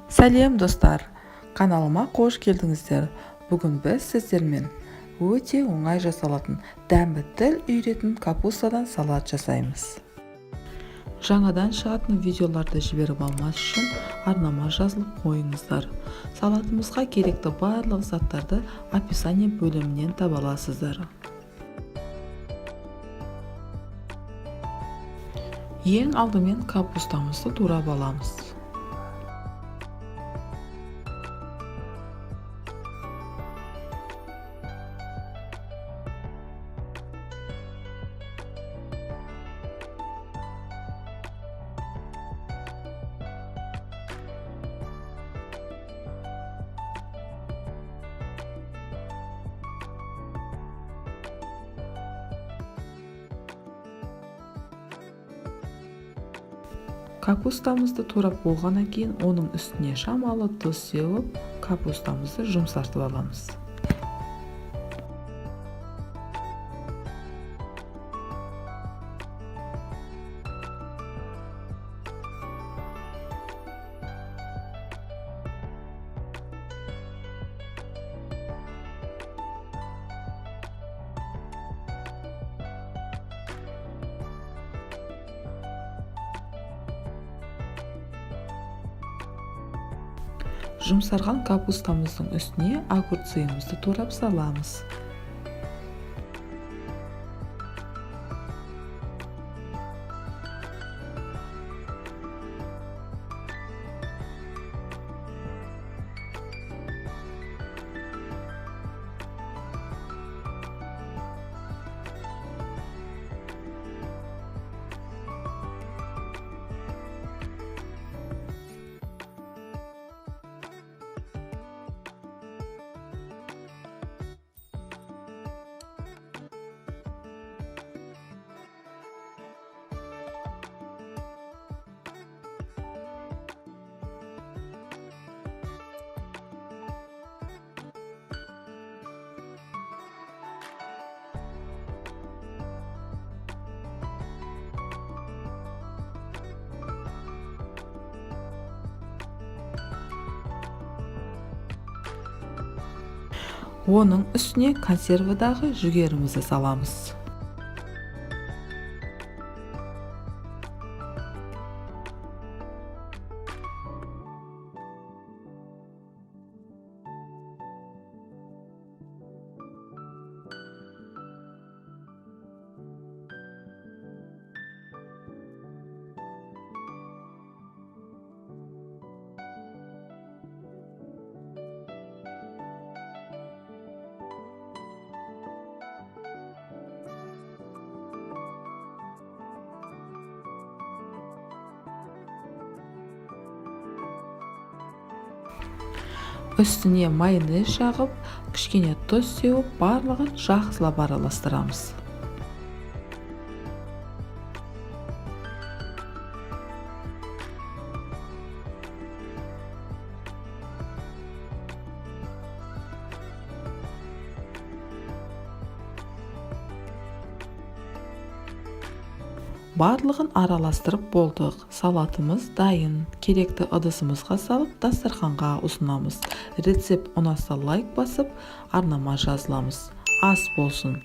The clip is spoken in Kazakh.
Сәлем, достар! Каналыма қош келдіңіздер! Бүгін біз сіздермен өте оңай жасалатын, дәмі тіл үйіретін капустадан салат жасаймыз. Жаңадан шығатын видеоларды жіберіп алмас үшін арнама жазылып қойыңыздар. Салатымызға керекті барлық заттарды описание бөлімінен таба аласыздар. Ең алдымен капустамызды турап аламыз. Капустамызды турап болғаннан кейін оның үстіне шамалы тұз сеуіп, капустамызды жұмсартып аламыз. Жұмсарған капустамыздың үстіне огурцымызды турап саламыз. Оның үстіне консервідағы жүгерімізді саламыз. Үстіне майонез жағып, кішкене тұз сеуіп, барлығын жақсылап араластырамыз. Барлығын араластырып болдық. Салатымыз дайын. Керекті ыдысымызға салып, дастарханға ұсынамыз. Рецепт ұнаса, лайк басып, арнама жазыламыз. Ас болсын!